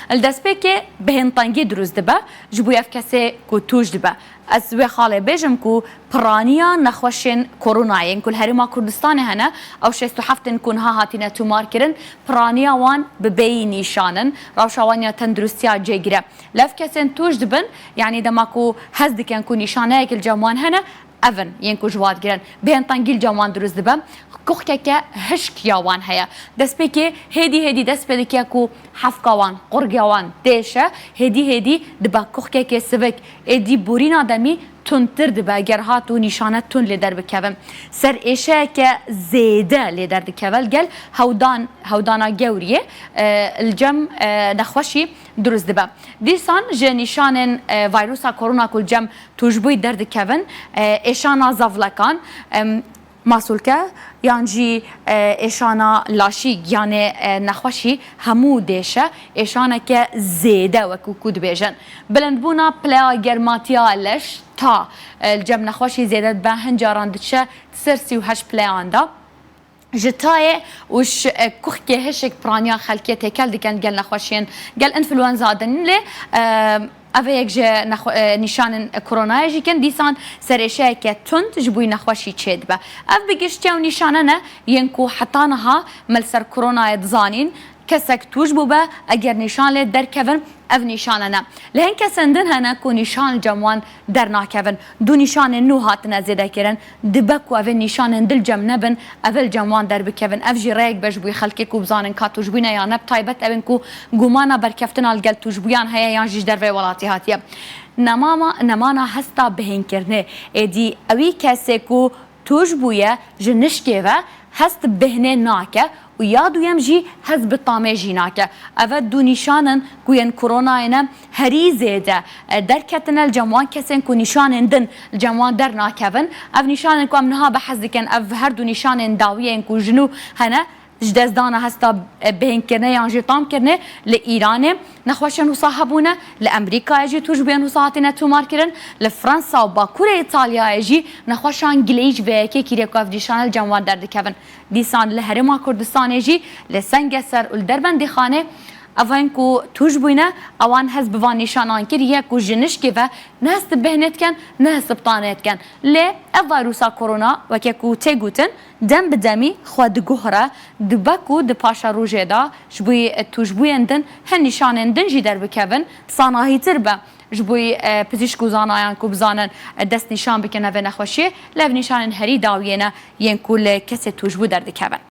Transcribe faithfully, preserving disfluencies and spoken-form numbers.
Li destpêkê bihêntengî dirust dibe ji bo ev kesê ku tûj dibe. Ez wê xalê bêjim ku piraniya nexweşên koronayên ku li Herêma Kurdistanê hene, ew şêst û heft in ku niha hatine tûmarkirin, piraniya wan bi bêyî nîşan in, rewşa wan ya tenduristiya cêgire. Li ev kesên tûj dibin, yanî dema ku hez dikin ku nîşaneyek li cem wan hene, ev in yên ku ji wan digirin. Bihêntengî li cem wan dirust dibe. Kuxkeke hişk ya wan heye. Destpêkê hêdî hêdî dest pê dike ku hefka wan, qurga wan têşe, hêdî hêdî dibe kuxkekê sivik. Êdî borîna demî tundtir dibe, ger hat û nîşane tund lê derbikevin. Serêşeyeke zêde lê derdikeve. Li gel hewdan, hewdana gewriyê, e, li cem, e, nexweşî dirust dibe. Dîsan ji nîşanên, e, vayrusa korona ku li cem tûjbûyî derdikevin, e, êşana zavlekan, em, masulke yan jî, e, êşana laşî, yanê, e, nexweşî hemû dêşe, êşaneke zêde wekû ku dibêjin. Bilindbûna pileya germatiya leş ta, e, li cem nexweşî zêde dibe, hin caran diçe ser sî û heşt pileyan de. Ji tayê û ji, e, kuxkê hişk piraniya xelkê têkel dikin gel nexweşiyên gel înfluenza din lê, e, ev yek ji nexwe-, e, nîşanên koronayê jî kin, dîsan serêşeyeke tund ji bo nexweşî çêdibe. Ev bi giştî ew nîşane ne yên ku heta niha me li ser koronayê dizanîn, kesek tûj bûbe, eger nîşan lê derkevin, ev nîşane ne. Li hin kesên din hene ku nîşan li cem wan dernakevin. Du nîşanên nû hatine zêdekirin. Dibe ku ev ê nîşanên din li cem nebin, ev ê li cem wan derbikevin. Ev jî rêyek be ji bo xelkê ku bizanin ka tûjbûyî ne ya ne. Bi taybet ew ên ku gumana berkeftina li gel tûjbûyan heye yan jî ji derveyê welatî hatiye. Nemama, nemana hesta bihênkirinê. Êdî ewî kesê ku tûj bûye ji nişkê ve hest bi bêhnê nake û ya duyem jî hest bi tamê jî nake. Ev e du nîşan in ku yên koronayê ne herî zêde, e, derketine li cem wan kesên ku nîşanên din li cem wan dernakevin. Ev nîşanên ku em niha behs dikin, ev her du nîşanên dawî yên ku ji nû hene, ji destdana hesta, e, bêhnkirinê yan jî tamkirinê li Îranê nexweşên wisa hebûne, li Amerîkayê jî tûjbûyên wisa hatine tûmarkirin, li Fransa û Bakurê Îtalyayê jî nexweşan gileyî ji vê yekê kiriye ku ev nîşane li cem wan derdikevin. Dîsan li Herêma Kurdistanê jî li Sengeser û li Derbendîxanê ev ên ku tûj bûyne, ewan hest bi van nîşanan kiriye ku ji nişkê ve ne hest bi bêhnê dikin, ne hest bi tamê dikin. Lê ev vayrusa korona, weke ku tê gotin, dem bi demî xwe diguhire, dibe ku di paşerojê de ji bo tûjbûyên din hin nîşanên din jî derbikevin, sanahîtir be ji bo, e, pizîşk û zanayan ku bizanin, e, destnîşan bikin vê nexweşiyê, lê ev nîşanên herî dawiyê ne yên ku li kesê tûjbû derdikevin.